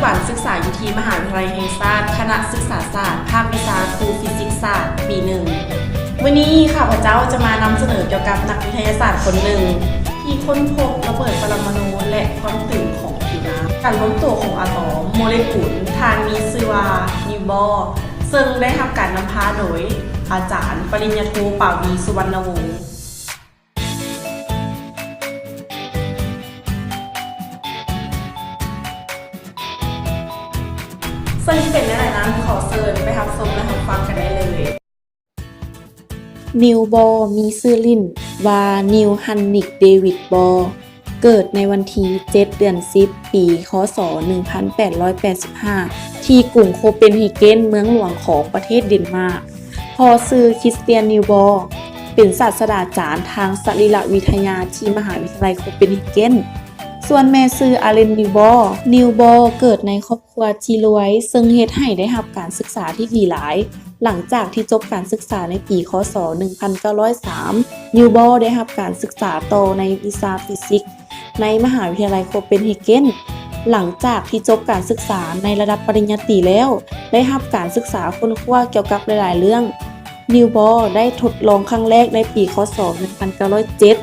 ການສຶກສາຢູ່ທີ່ມະຫາວິທະຍາໄລແຫ່ງຊາດ ຄະນະສຶກສາສາດ ພາກວິຊາຄູຟີຊິກສາດ ປີໜຶ່ງ. ມື້ນີ້ຂ້າພະເຈົ້າຈະມານຳສະເໜີກ່ຽວກັບນັກວິທະຍາສາດຄົນໜຶ່ງ ທີ່ຄົ້ນພົບລະເບີດປະລະມະນູ ແລະ ຄວາມຕຶງຂອງຜິວນ້ຳ, ການລວມຕົວຂອງອາຕອມ, ໂມເລກຸນ, ທ່ານມີຊື່ວ່າ ນິວ ບອ ເຊິ່ງໄດ້ຮັບການນຳພາໂດຍອາຈານປະລິນຍາໂທ ປາວີ ສຸວັນນະວົງ. ເຊິ່ງຈະເປັນແນວໃດນັ້ນ ຂໍເຊີນໄປຮັບຊົມ ແລະ ຮັບຟັງກັນໄດ້ເລີຍ. ນິວ ບອ ມີຊື່ຫຼິ້ນວ່າ ນິວ ຮັນນິກ ເດວິດ ບອ ເກີດໃນວັນທີເຈັດ ເດືອນສິບ ປີ ຄ.ສ. ໜຶ່ງພັນແປດຮ້ອຍແປດສິບຫ້າ ທີ່ກຸງໂຄເປນເຮເກັນ ເມືອງຫຼວງຂອງປະເທດເດນມາກ. ພໍ່ຊື່ ຄຣິສຕຽນ ນິວ ບອ ເປັນສາດສະດາຈານທາງສະລີລະວິທະຍາທີ່ມະຫາວິທະຍາໄລໂຄເປນເຮເກັນ. ສ່ວນແມ່ຊື່ ອາເລັນ ນິວ ບອ. ນິວ ບອ ເກີດໃນຄອບຄົວທີ່ລວຍ ເຊິ່ງເຮັດໃຫ້ໄດ້ຮັບການສຶກສາທີ່ດີຫຼາຍ. ຫຼັງຈາກທີ່ຈົບການສຶກສາໃນປີ ຄ.ສ. ໜຶ່ງພັນເກົ້າຮ້ອຍສາມ ນິວ ບອ ໄດ້ຮັບການສຶກສາຕໍ່ໃນວິຊາຟີຊິກ ໃນມະຫາວິທະຍາໄລໂຄເປນເຮເກັນ. ຫຼັງຈາກທີ່ຈົບການສຶກສາໃນລະດັບປະລິນຍາຕີແລ້ວ, ໄດ້ຮັບການສຶກສາຄົ້ນຄວ້າກ່ຽວກັບຫຼາຍໆເລື່ອງ. ນິວ ບອ ໄດ້ທົດລອງຄັ້ງແລກໃນປີ ຄ.ສ. ໜຶ່ງພັນເກົ້າຮ້ອຍເຈັດ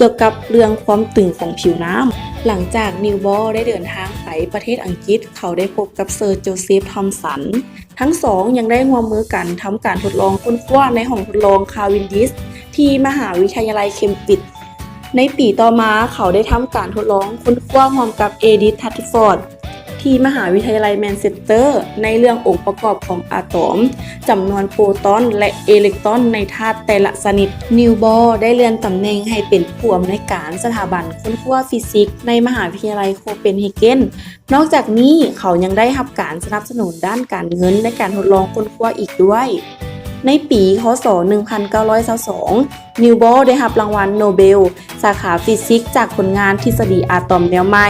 ກ່ຽວກັບເລື່ອງຄວາມຕຶງຂອງຜິວນ້ຳ. ຫຼັງຈາກ ນິວ ບອ ໄດ້ເດີນທາງໄປປະເທດອັງກິດ, ເຂົາໄດ້ພົບກັບເຊີ ໂຈເຊບ ທອມສັນ. ທັງສອງຍັງໄດ້ຮ່ວມມືກັນທຳການທົດລອງຄົ້ນຄວ້າໃນຫ້ອງທົດລອງ ຄາວິນດິຊ ທີ່ມະຫາວິທະຍາໄລເຄມບຣິດ. ໃນປີຕໍ່ມາ, ເຂົາໄດ້ທຳການທົດລອງຄົ້ນຄວ້າຮ່ວມກັບ ເອດິດ ທັດຟອດ ທີ່ມະຫາວິທະຍາໄລແມນເຊັສເຕີ ໃນເລື່ອງອົງປະກອບຂອງອາຕອມ, ຈຳນວນໂປຕອນ ແລະ ເອເລັກຕຣອນໃນທາດແຕ່ລະຊະນິດ. ນິວ ບອ ໄດ້ເລື່ອນຕຳແໜ່ງໃຫ້ເປັນຜູ້ອຳນວຍການສະຖາບັນຄົ້ນຄວ້າຟີຊິກໃນມະຫາວິທະຍາໄລໂຄເປນເຮເກັນ. ນອກຈາກນີ້, ເຂົາຍັງໄດ້ຮັບການສະໜັບສະໜູນດ້ານການເງິນໃນການທົດລອງຄົ້ນຄວ້າອີກດ້ວຍ. ໃນປີ ຄ.ສ. ໜຶ່ງພັນເກົ້າຮ້ອຍຊາວສອງ ນິວ ບອ ໄດ້ຮັບລາງວັນໂນເບລ ສາຂາຟີຊິກ ຈາກຜົນງານທິດສະດີອາຕອມແນວໃໝ່,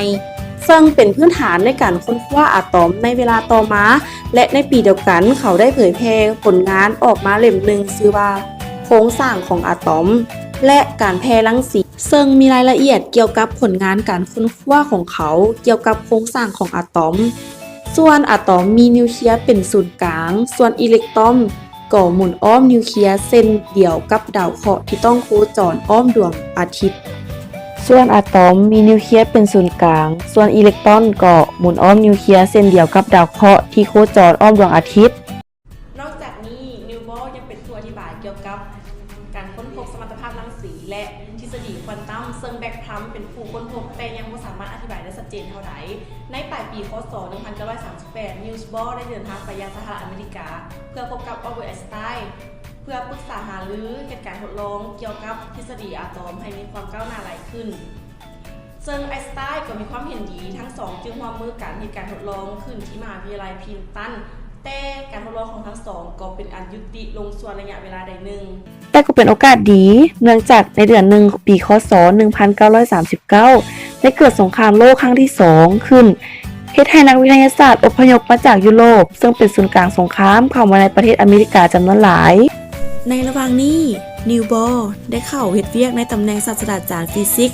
ເຊິ່ງເປັນພື້ນຖານໃນການຄົ້ນຄວ້າອາຕອມໃນເວລາຕໍ່ມາ, ແລະ ໃນປີດຽວກັນ ເຂົາໄດ້ເຜີຍແຜ່ຜົນງານອອກມາເຫຼັ້ມໜຶ່ງ ຊື່ວ່າ ໂຄງສ້າງຂອງອາຕອມ ແລະ ການແຜ່ລັງສີ, ເຊິ່ງມີລາຍລະອຽດກ່ຽວກັບຜົນງານການຄົ້ນຄວ້າຂອງເຂົາກ່ຽວກັບໂຄງສ້າງຂອງອາຕອມ. ສ່ວນອາຕອມມີນິວເຄຍເປັນສູນກາງ, ສ່ວນອີເລັກຕຣອນກໍໝູນອ້ອມນິວເຄຍເຊັ່ນດຽວກັບດາວເຄາະທີ່ຕ້ອງໂຄຈອນອ້ອມດວງອາທິດ. ສ່ວນອາຕອມມີນິວເຄຍເປັນສູນກາງ, ສ່ວນອີເລັກຕຣອນກໍໝູນອ້ອມນິວເຄຍເຊັ່ນດຽວກັບດາວເຄາະທີ່ໂຄຈອນອ້ອມດວງອາທິດ. ນອກຈາກນີ້, ນິວ ບອ ຍັງເປັນຜູ້ອະທິບາຍກ່ຽວກັບການຄົ້ນພົບສະມັດຕະພາບລັງສີ ແລະ ທິດສະດີຄວານຕັມ, ເຊິ່ງ ແບັກທຳ ເປັນຜູ້ຄົ້ນພົບ, ແຕ່ຍັງບໍ່ສາມາດອະທິບາຍໄດ້ຊັດເຈນເທົ່າໃດ. ໃນປາຍປີ ຄ.ສ. ໜຶ່ງພັນເກົ້າຮ້ອຍສາມສິບແປດ ນິວ ບອ ໄດ້ເດີນທາງໄປຍັງສະຫະລັດອາເມລິກາ ເພື່ອພົບກັບ ອອບເວີດ ໄອນສະຕາຍນ ເພື່ອປຶກສາຫາລືເຮັດການທົດລອງກ່ຽວກັບທິດສະດີອາຕອມໃຫ້ມີຄວາມກ້າວໜ້າຫຼາຍຂຶ້ນ. ເຊິ່ງໄອນສະຕາຍກໍມີຄວາມເຫັນດີ, ທັງສອງຈຶ່ງຮ່ວມມືກັນເຮັດການທົດລອງຂຶ້ນທີ່ມະຫາວິທະຍາໄລພຣິນຕັນ, ແຕ່ການທົດລອງຂອງທັງສອງກໍເປັນອັນຢຸດຕິລົງຊົ່ວໄລຍະເວລາໃດໜຶ່ງ. ແຕ່ກໍເປັນໂອກາດດີ, ເນື່ອງຈາກໃນເດືອນໜຶ່ງ ປີ ຄ.ສ. ໜຶ່ງພັນເກົ້າຮ້ອຍສາມສິບເກົ້າ ໄດ້ເກີດສົງຄາມໂລກຄັ້ງທີສອງຂຶ້ນ, ເຮັດໃຫ້ນັກວິທະຍາສາດອົບພະຍົບມາຈາກຢູໂຣບ ເຊິ່ງເປັນສູນກາງສົງຄາມ ເຂົ້າມາໃນປະເທດອາເມລິກາຈຳນວນຫຼາຍ. ໃນລະຫວ່າງນີ້, ນິວ ບອ ໄດ້ເຂົ້າເຮັດວຽກໃນຕຳແໜ່ງສາດສະດາຈານຟີຊິກ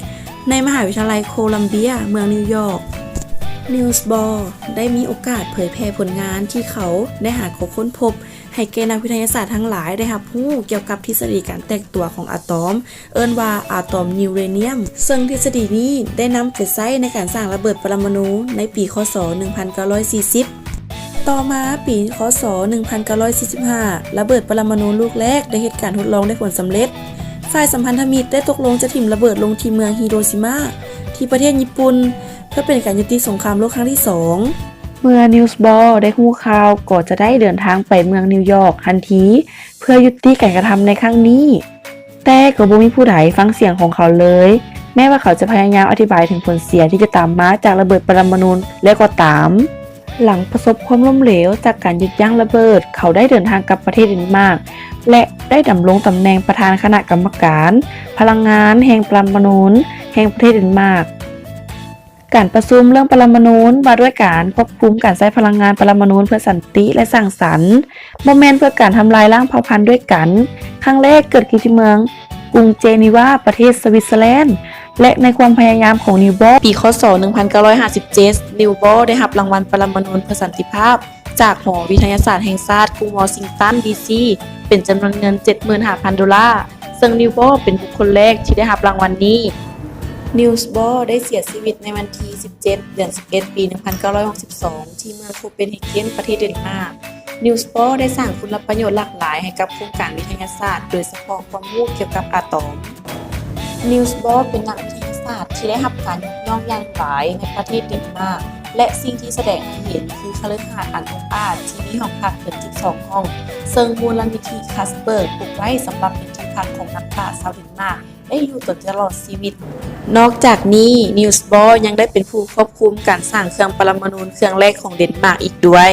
ໃນມະຫາວິທະຍາໄລໂຄລັມເບຍ ເມືອງນິວຢອກ. ນິວ ບອ ໄດ້ມີໂອກາດເຜີຍແຜ່ຜົນງານທີ່ເຂົາໄດ້ຫາກໍຄົ້ນພົບ ໃຫ້ແກ່ນັກວິທະຍາສາດທັງຫຼາຍໄດ້ຮັບຮູ້ກ່ຽວກັບທິດສະດີການແຕກຕົວຂອງອາຕອມ, ເອີ້ນວ່າອາຕອມນິວເຣນຽມ, ເຊິ່ງທິດສະດີນີ້ໄດ້ນຳໄປໃຊ້ໃນການສ້າງລະເບີດປະລະມະນູໃນປີ ຄ.ສ. ໜຶ່ງພັນເກົ້າຮ້ອຍສີ່ສິບ. ຕໍ່ມາປີ ຄ.ສ. ໜຶ່ງພັນເກົ້າຮ້ອຍສີ່ສິບຫ້າ ລະເບີດປະລະມະນູລູກແລກໄດ້ເຮັດການທົດລອງໄດ້ຜົນສຳເລັດ. ຝ່າຍສຳພັນທະມິດໄດ້ຕົກລົງຈະຖິ້ມລະເບີດລົງທີ່ເມືອງຮິໂຣຊິມາ ທີ່ປະເທດຍີ່ປຸ່ນ ເພື່ອເປັນການຍຸຕິສົງຄາມໂລກຄັ້ງທີສອງ. ເມື່ອ ນິວ ບອ ໄດ້ຮູ້ຂ່າວ ກໍຈະໄດ້ເດີນທາງໄປເມືອງນິວຢອກທັນທີ ເພື່ອຍຸຕິການກະທຳໃນຄັ້ງນີ້, ແຕ່ກໍບໍ່ມີຜູ້ໃດຟັງສຽງຂອງເຂົາເລີຍ, ແມ້ວ່າເຂົາຈະພະຍາຍາມອະທິບາຍເຖິງຜົນເສຍທີ່ຈະຕາມມາຈາກລະເບີດປະລະມະນູແລ້ວກໍຕາມ. ຫຼັງປະສົບຄວາມລົ້ມເຫຼວຈາກການຢຸດຢັ້ງລະເບີດ, ເຂົາໄດ້ເດີນທາງກັບປະເທດເດນມາກ ແລະ ໄດ້ດຳລົງຕຳແໜ່ງປະທານຄະນະກຳມະການພະລັງງານແຫ່ງປະລະມະນູນແຫ່ງປະເທດເດນມາກ. ການປະຊຸມເລື່ອງປະລະມະນູນວ່າດ້ວຍການຄວບຄຸມການໃຊ້ພະລັງງານປະລະມະນູນເພື່ອສັນຕິ ແລະ ສ້າງສັນ, ບໍ່ແມ່ນເພື່ອການທຳລາຍລ້າງເຜົ່າພັນດ້ວຍກັນ, ຄັ້ງແລກເກີດຂຶ້ນທີ່ເມືອງ ກຸງເຈນີວາ ປະເທດສະວິດເຊີແລນ. ແລະ ໃນຄວາມພະຍາຍາມຂອງນິວບໍ ປີ ຄ.ສ. ໜຶ່ງພັນເກົ້າຮ້ອຍຫ້າສິບເຈັດ ນິວບໍໄດ້ຮັບລາງວັນປະລະມະນູນເພື່ອສັນຕິພາບ ຈາກຫໍວິທະຍາສາດແຫ່ງຊາດ ກຸງວໍຊິງຕັນ ດີຊີ ເປັນຈຳນວນເງິນ ເຈັດໝື່ນຫ້າພັນໂດລາ, ເຊິ່ງນິວບໍເປັນບຸກຄົນແລກທີ່ໄດ້ຮັບລາງວັນນີ້. ນິວບໍໄດ້ເສຍຊີວິດໃນວັນທີ ສິບເຈັດ ເດືອນ ສິບເອັດ ປີ ໜຶ່ງພັນເກົ້າຮ້ອຍຫົກສິບສອງ ທີ່ເມືອງໂຄເປນເຮເກນ ປະເທດເດນມາກ. ນິວບໍໄດ້ສ້າງຄຸນລະປະໂຫຍດຫຼາກຫຼາຍໃຫ້ກັບໂຄງການວິທະຍາສາດ, ໂດຍສະເພາະຄວາມຮູ້ກ່ຽວກັບອາຕອມ. ນິວບໍເປັນນັກວິທະຍາສາດທີ່ໄດ້ຮັບການຍົກຍ້ອງຢ່າງຫຼາຍໃນປະເທດເດນມາກ ແລະ ສິ່ງທີ່ສະແດງໃຫ້ເຫັນຄືຄະລືຫາດອັນອົກອາດທີ່ມີຫ້ອງພັກເຖິງສິບສອງຫ້ອງ, ເຊິ່ງມູນນິທິຄາສເບີກປຸກໄວ້ສຳລັບເປັນທີ່ພັກຂອງນັກປາດຊາວເດນມາກ ໄດ້ຢູ່ຈົນຕະຫຼອດຊີວິດ. ນອກຈາກນີ້, ນິວສ໌ ບອລ ຍັງໄດ້ເປັນຜູ້ຄວບຄຸມການສ້າງເຄື່ອງປະລະມະນູນເຄື່ອງແລກຂອງເດນມາກອີກດ້ວຍ.